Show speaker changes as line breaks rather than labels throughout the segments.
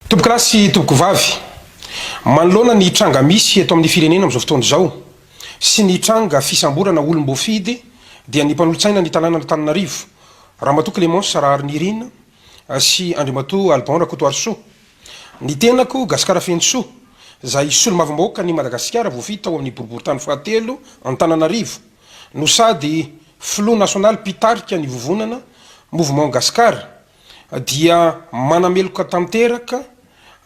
Tompokolahy sy tompokovavy, manoloana ny tranga misy eto amin'ny firenena amin'izao fotoana izao sy ny tranga fisamborana olom-boafidy dia ny mpanolotsaina ny tanànan'Antananarivo, Ramatoa Clémence Raharinirina sy Andriamatoa Alban Rakotoarisoa, ny tenako Gasikara Fenosoa, izay solombavambahoakan'i Madagasikara voafidy tao amin'ny boriborintany fahatelo Antananarivo no sady filoha nasionaly mpitarika ny vovonana Mouvement Gascar dia manameloka tanteraka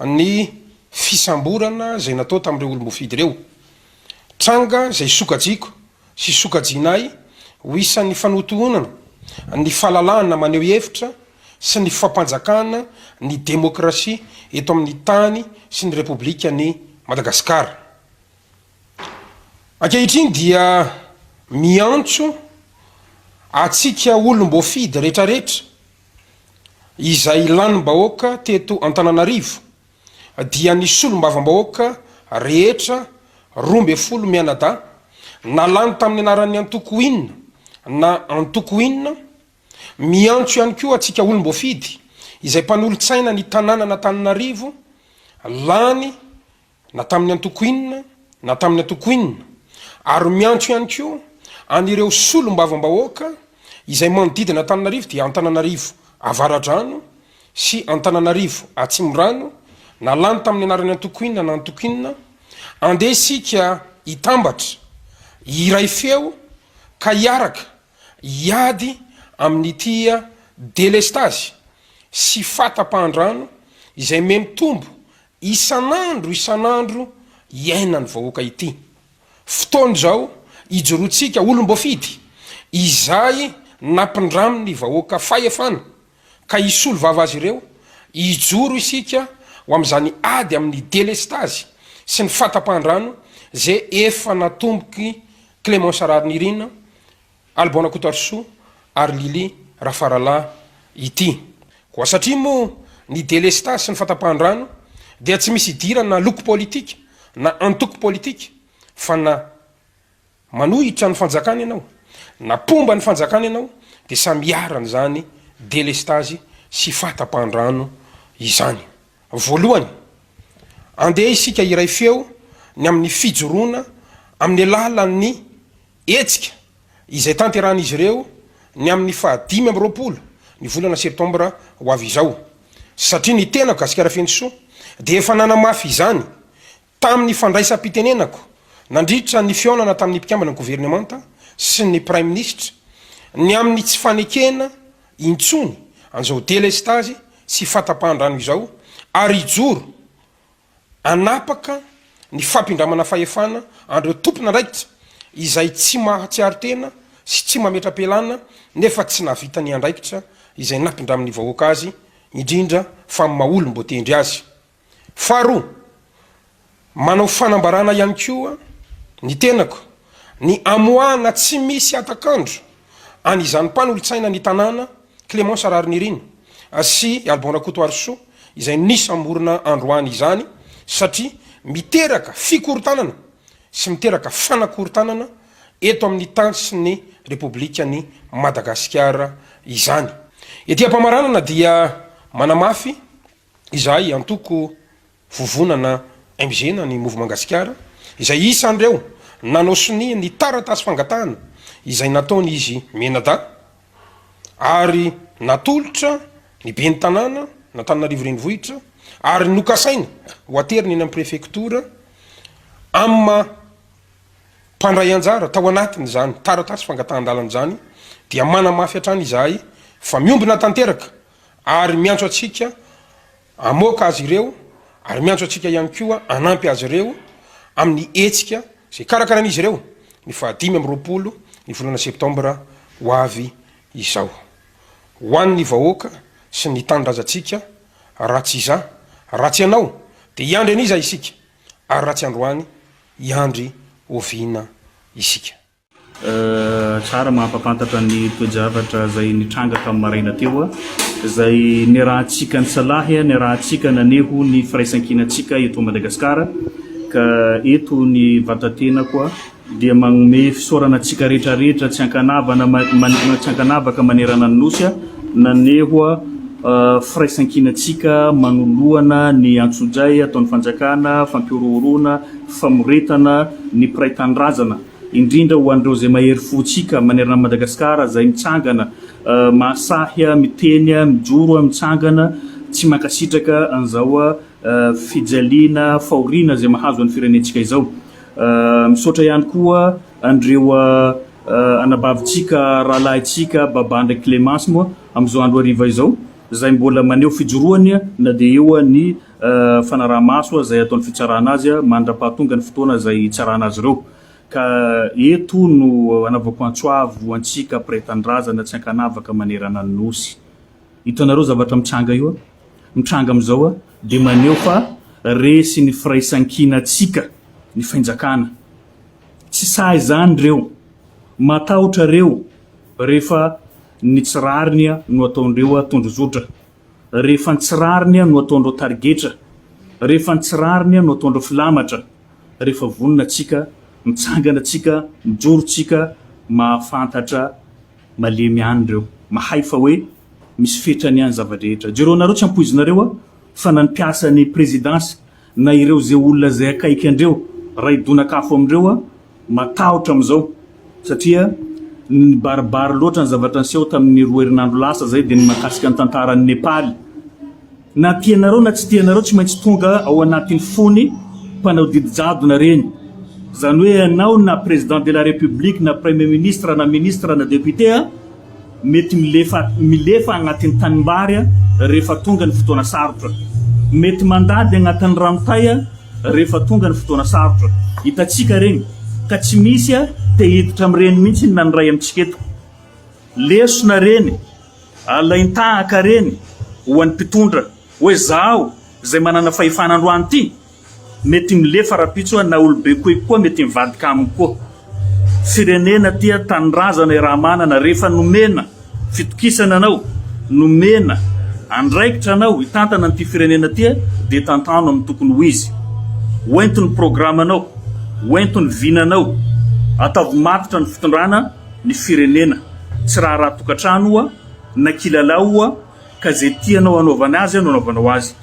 ny fisamborana izay natao tamin'ireo olom-boafidy ireo. Tranga izay sokajiako sy sokajianay ho isan'ny fanotohonana ny fahalalahana maneho hevitra sy ny fampanjakana ny demokrasia eto amin'ny tany sy ny Repoblikan'i Madagasikara. Ankehitriny dia miantso antsika olom-boafidy retraretra izay lanim-bahoaka teto Antananarivo dia ny solombavambahoaka rehetra 12 mianadahy na lany tamin'ny anaran'ny antoko inona na antoko inona, miantso ihany koa antsika olom-boafidy izay mpanolotsaina ny tanànan'Antananarivo lany na tamin'ny antoko inona na tamin'ny antoko inona, ary miantso ihany koa an'ireo solombavambahoaka izay manodidina Antananarivo dia Antananarivo Avaradrano sy Antananarivo Atsimorano, na lany tamin'ny anaran'ny antoko inona na antoko inona, andeha isika hitambatra, hiray feo ka hiaraka hiady amin'ity delestazy sy fahatapahan-drano izay memitombo Isan'andro isan'andro iainan'ny vahoaka ity. Fotoana izao ijoroantsika olom-boafidy izay nampindramin'ny vahoaka fahefana ka hisolo vava azy ireo, hijoro isika ho amin'izany ady amin'ny delestazy sy ny fahatapahan-drano izay efa natombok'i Clémence Raharinirina Alban Rakotoarisoa ary Lily Rafaralahy ity. Koa satria moa ny delestazy sy ny fatapahan-drano dia tsy misy idirana loko politika na antoko politika fa na manohitra ny fanjakana ianao na mpomba ny fanjakana ianao dia samy iharan'izany delestazy sy fahatapahan-drano izany. Voalohany, andeha isika hiray feo ny amin'ny fijoroana amin'ny alalan'ny Hetsika izay tanterahan'izy ireo ny amin'ny faha 25 ny volana septambra ho avy izao. Satria ny tenako Gasikara Fenosoa dia efa nanamafy izany tamin'ny fandraisam-pitenenako nandritra ny fihaonana tamin'ny mpikambana ny governemanta sy ny praiminisitra ny amin'ny tsy fanekena intsony an'izao delestazy sy fahatapahan-drano izao ary hijoro hanapaka ny fampindramana fahefana an'ireo tompon'andraikitra izay tsy mahatsiaro tena sy tsy mametra-pialana nefa tsy nahavita ny andraikitra izay nampindramin'ny vahoaka azy, indrindra fa amin'ny maha olom-boatendry azy. Faharoa, manao fanambarana ihany koa ny tenako ny hamoahana tsy misy hatak'andro an'izany mpanolotsaina ny tanàna Clémence Raharinirina sy Alban Rakotoarisoa izay nisamborina androany izany satria miteraka fikorontanana sy miteraka fanakorontanana eto amin'ny tany sy ny Repoblikan'i Madagasikara izany. Ety am-pamaranana dia manamafy izahay antoko Vovonana MG na ny Mouvement Gasikara, izay isan'ireo nanao sonia ny taratasy fangatahana izay nataon'izy mianadahy ary natolotra ny ben'ny tanàna n'Antananarivo Renivohitra ary nokasaina ho aterina eny amin'ny prefektora amin'ny maha mpandray anjara tao anatin'izany taratasy fangatahan-dalana izany dia manamafy hatrany izahay fa miombona tanteraka ary miantso antsika Hamoaka azy ireo ary miantso antsika ihany koa hanampy azy ireo amin'ny hetsika izay karakarain'izy ireo ny faha 25 ny volana septambra ho avy izao. Ho an'ny vahoaka sy ny tanindrazantsika, raha tsy izaho, raha tsy ianao dia hiandry an'iza isika ary raha tsy androany hiandry oviana isika.
Tsara mampahafantatra ny toe-javatra izay nitranga tamin'ny maraina teo, izay niarahantsika nisalahy, niarahantsika naneho ny firaisankinantsika eto Madagasikara, ka eto ny vatatenako dia magnomey fisaorana antsika rehetra rehetra tsy ankanavana tsy ankanavaka manerana ny Nosy naneho. firaisankinantsika manoloana ny antsojay ataon'ny fanjakana, fampihorohoroana, famoretana ny mpiray tanindrazana, indrindra ho an'ireo izay mahery fo tsika manerana an'i Madagasikara izay mitsangana, mahasahy miteny, mijoro, mitsangana, tsy mankasitraka an'izao fijaliana, fahoriana izay mahazo an'ny firenentsika izao. Misaotra ihany koa an'ireo anabavintsika, rahalahintsika, Baba ndraiky Clémence moa amin'izao andro hariva izao, izay mbola maneho fijoroany na dia eo ny fanaraha-maso izay ataon'ny fitsarana azy mandra-pahatonga ny fotoana izay hitsarana azy ireo. Ka eto no anaovako antso avo ho antsika mpiray tanindrazana tsy ankanavaka manerana ny Nosy. Hitanareo zavatra mitranga io, mitranga amin'izao dia maneho fa resy ny firaisankinantsika ny fainjakana. Tsy sahy izany reo. Matahotra reo rehefa ny tsy rariny no ataondreo tondrozotra. Rehefa ny tsy rariny no ataondreo tarigetra. Rehefa ny tsy rariny no ataondreo filamatra. Rehefa vonona tsika, mitsangana tsika, mijoro tsika, mahafantatra malemy ihany reo. Mahay fa hoe misy fetrany ihany zava-drehetra. Jereo nareo tsy ampoizinareo a, fa na ny mpiasan'ny présidence na ireo ze olona zay akaiky andreo ray donak'afo amindreo a, matahotra amizao satria nibaribary loatra ny zavatra niseho tamin'ny roa herinandro lasa zay dia ny mahakasika ny tantaran'i Nepaly. Na tianareo na tsy tianareo tsy maintsy tonga ao anatin'ny fony mpanao didy jadona reny. Zany hoe ianao na président de la république na premier ministre na ministre na député a, mety milefa milefa agnatin'ny tanimbary a rehefa tonga ny fotoana sarotra. Mety mandady agnatin'ny rano tay a rehefa tonga ny fotoana sarotra. Hitantsika regny ka tsy misy a te hiditra amin'ireny mihitsy na ny ray amintsika eto. Lesona reny, alain-tahaka reny ho an'ny mpitondra hoe zaho izay manana fahefana androany ity mety milefa rapitso na olobe koa koa mety mivadika aminy koa. Firenena tia tanindrazana iraha-manana rehefa nomena fitokisana anao, nomena andraikitra anao hitantana an'ity firenena ity dia tantano amin'ny tokony ho izy. Hoento ny programanao, hoento ny vinanao, ataovy matotra ny fitondrana. ny firenena, tsy raharaha tokantrano oa na kilalao oa ka zay tianao hanaovana azy no anaovanao azy.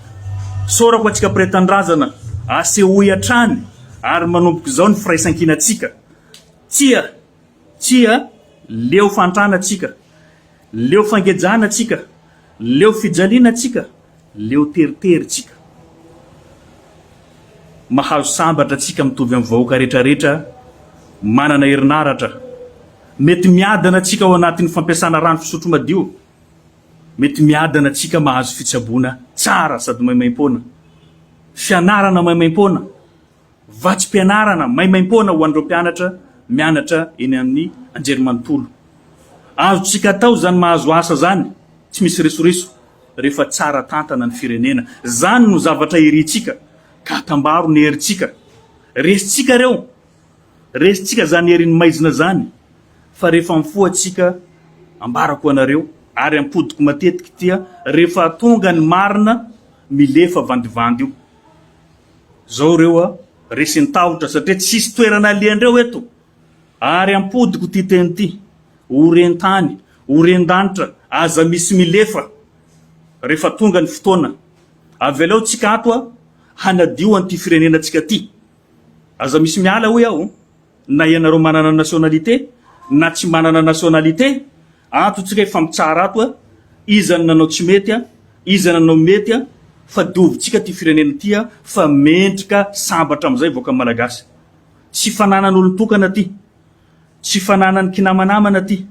Isaorako antsika mpiray tanindrazana, asehoy hatrany ary manomboka izao ny firaisankinantsika. Tsia, tsia, leo fahantrana tsika, leo fangejana tsika, leo fijaliana tsika, Leo teritery tsika. Mahazo sambatra tsika mitovy amin'ny vahoaka retraretra manana herinaratra. Mety miadana tsika ao anatin'ny fampiasana rano fisotro madio. Mety miadana tsika mahazo fitsaboana tsara sady maimaimpoana. Fianarana maimaimpoana. Vatsim-pianarana maimaimpoana ho an'ireo mpianatra mianatra eny amin'ny anjerimanontolo. Azontsika atao izany mahazo asa izany tsy misy risoriso rehefa tsara tantana ny firenena. Izany no zavatra irintsika ka atambaro ny herintsika. Resintsika ireo, resintsika izany herin'ny maizina izany fa rehefa mifoha tsika ambarako anareo ary ampodiko matetika ity rehefa tonga ny marina milefa vandivandy io. Zao reo a, resin'ny tahotra satria tsisy toerana alehandreo eto. Ary ampodiko ty teny ty, o ren-tany, o ren-danitra, aza misy milefa rehefa tonga ny fotoana. Avelao tsika ato a, hanadio an'ity firenena tsika ty. Aza misy miala hoy aho. Na ianareo manana nationalité na tsy manana nationalité, ato tsika hifampitsara ato a, iza no nanao tsy mety a, iza nanao mety a, fa diovintsika ty firenena ty a, fa mendrika sambatra amizay vahoaka malagasy. Tsy fananan'olon-tokana ty, tsy fananan'ny kinamanamana ty,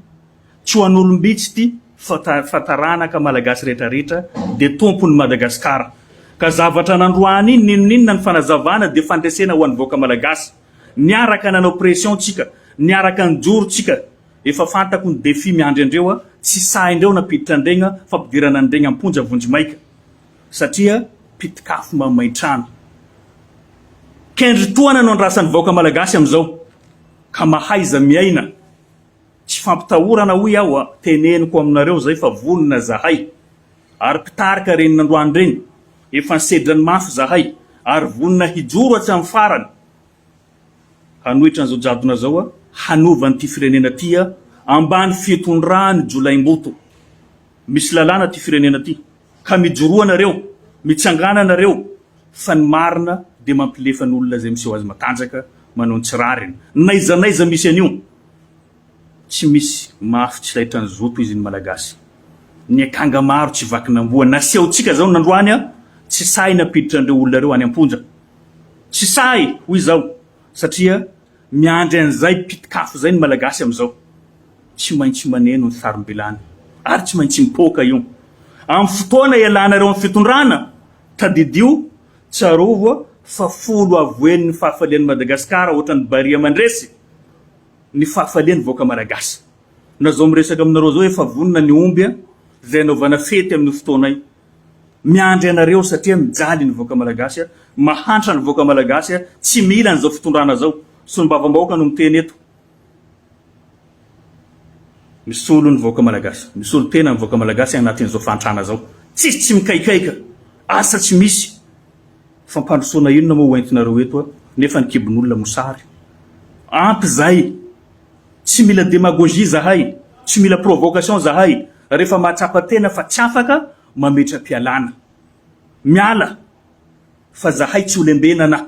tsy ho an'olom-bitsy ty fa fa taranaka malagasy retraretra dia tompon'i Madagasikara. Ka zavatra nandroany iny n'inon'inona ny fanazavana dia fandresena ho an'ny vahoaka malagasy. Niaraka nanao pression tsika, niaraka nijoro tsika, efa fantako ny défi miandry andreo a, tsy sahindreo nampiditra andregna fampidirana andregna amponja vonjimaika satria pitik'afo mamay trano. Kendry tohana no andrasan'ny vahoaka malagasy amizao ka mahaiza miaina, tsy fampitahorana hoy aho a, teneniko aminareo zay fa vonona zahay ary mpitarika reny nandroany reny, efa nisedra ny mafy zahay ary vonona hijoro hatramin'ny farany. Hanohitra an'izao jadona zao a, hanova an'ity firenena ty a, ambany fitondrany jolaimboto. Misy lalàna ty firenena ty. Ka mijoroa nareo, mitsangàna nareo fa ny marina dia mampilefa ny olona izay miseho azy matanjaka manao ny tsy rariny. N'aiza n'aiza misy an'io. Tsy misy mafy tsy laitran'ny zoto izy ny Malagasy. Ny akanga maro tsy vakin'amboa. Nasehontsika zao nandroany a, tsy sahy nampiditra an'ireo olona ireo any am-ponja. Tsy sahy hoy izaho satria miandry an'izay pitik'afo izay ny Malagasy amin'izao. Tsy maintsy maneno ny sarom-bilany ary tsy maintsy mipoaka io. Amin'ny fotoana ialanareo amin'ny fitondrana, tadidio, tsarovo fa folo avoen'ny fahafalian'i Madagasikara ohatran'ny Barea mandresy ny fahafalian'ny vahoaka Malagasy. Na zao miresaka aminareo zao efa vonona ny omby izay anaovana fety amin'io fotoana io. Miandry anareo satria mijaly ny vahoaka Malagasy, mahantra ny vahoaka Malagasy, tsy mila an'izao fitondrana zao. Solombavambahoaka no miteny eto. Misolo ny vahoaka Malagasy, misolo tena ny vahoaka Malagasy anatin'izao fahantrana zao. Tsisy tsy mikaikaika, asa tsy misy. Fampandrosoana inona moa ho entinareo eto nefa ny kibon'olona mosary. Ampy zay. Tsy mila demagogie zahay, tsy mila provocation zahay rehefa mahatsapa tena fa tsy afaka mametra-pialana. Miala fa zahay tsy ho lembenana.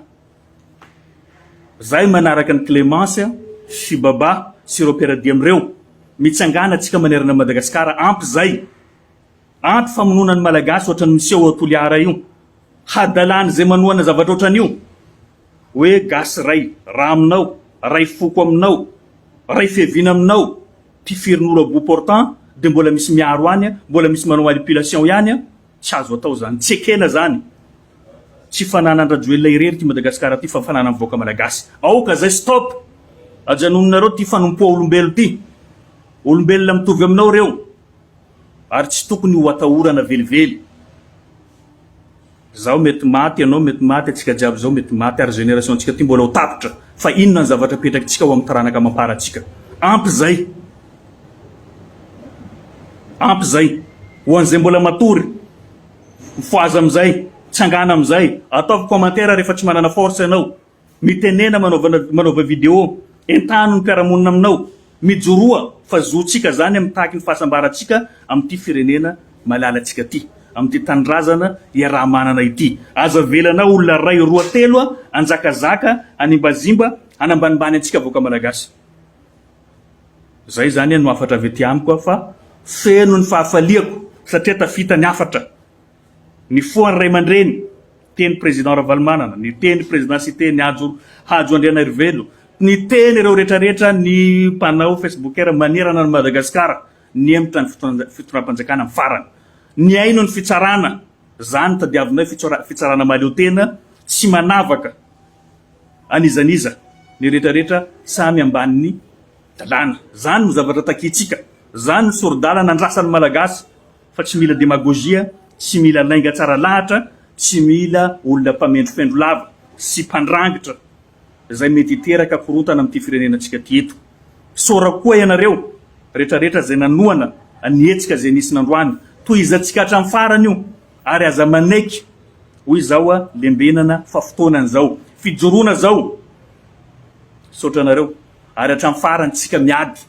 Zahay manaraka an'i Clemence sy Baba sy ireo mpiara-dia amin'ireo. Mitsangàna tsika manerana an'i Madagasikara, ampy zay. Ampy famonoana ny Malagasy ohatran'ny miseho ao Toliara io. Hadalàn'izay manohana zavatra ohatran'io. Hoe gasy ray ra aminao, ray foko aminao, ray fiaviana aminao, tifirin'olo à bout portant dia mbola misy miaro any, mbola misy manao manipulation ihany, tsy azo atao zany, tsy ekena zany. Tsy fananan-dRajoelina irery ity Madagasikara ity fa fananan'ny vahoaka Malagasy. Aoka zay stop! Ajanononareo ity fanompoa olombelo ity. Olombelona mitovy aminao reo ary tsy tokony ho atahorana velively. Zaho mety maty, ianao mety maty, antsika jiaby zao mety maty ary génération ntsika ty mbola ho tapitra fa inona ny zavatra apetrakitsika ho amin'ny taranaka amam-para antsika? Ampy zay! Ampy zay! Ho an'izay mbola matory, mifohaza amin'izay, tsangana amin'izay, ataovy commentaire rehefa tsy manana force ianao. Mitenena manaovana manaova vidéo, entano ny mpiara-monina aminao, mijoroa fa zontsika zany mitaky ny fahasambarantsika amin'ity firenena malalantsika ty, amin'ity tanindrazana iaraha-manana ity. Aza avelanao olona ray, roa, telo hanjakazaka, hanimbazimba, hanambanimbany antsika vahoaka malagasy. Zay zany no hafatra avy aty amiko fa feno ny fahafaliako satria tafita ny hafatra. Nifoha ny ray aman-dreny, teny Président Ravalomanana, niteny Président Siteny Hajo Hajo Andrianarivelo, niteny ireo rehetrarehetra ny mpanao Facebooker manerana an'i Madagasikara, nihemotra ny fitondram-panjakana amin'ny farany. Nihaino ny fitsarana, zany tadiavinay fitsarana mahaleo tena, tsy manavaka an'iza n'iza, ny rehetrarehetra samy ambanin'ny lalàna. Zany no zavatra takintsika, zany no sori-dalana andrasan'ny Malagasy. Fa tsy mila demagogia, tsy mila lainga tsara lahatra, tsy mila olona mpamendrofendro lava sy mpandrangitra izay mety hiteraka korontana amin'ity firenenantsika ity eto. Isaorako koa ianareo retraretra izay nanohana ny hetsika izay nisy nandroany. Tohizantsika hatramin'ny farany io ary aza manaiky hoy izaho a lembenana fa fotoanany izao. Fijoroana izao. Misaotra anareo ary hatramin'ny farany tsika miady.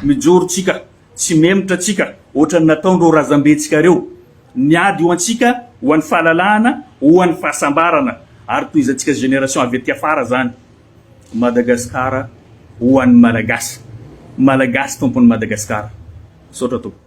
Mijoro tsika. Tsy memotra tsika ohatran'ny nataon'ireo razambentsika reo. Niady ho antsika, ho an'ny fahalalahana, ho an'ny fahasambarana ary tohizantsika génération avy aty afara zany. Madagascar ho an'ny Malagasy. Malagasy tompon'i Madagascar. Misaotra tompoko.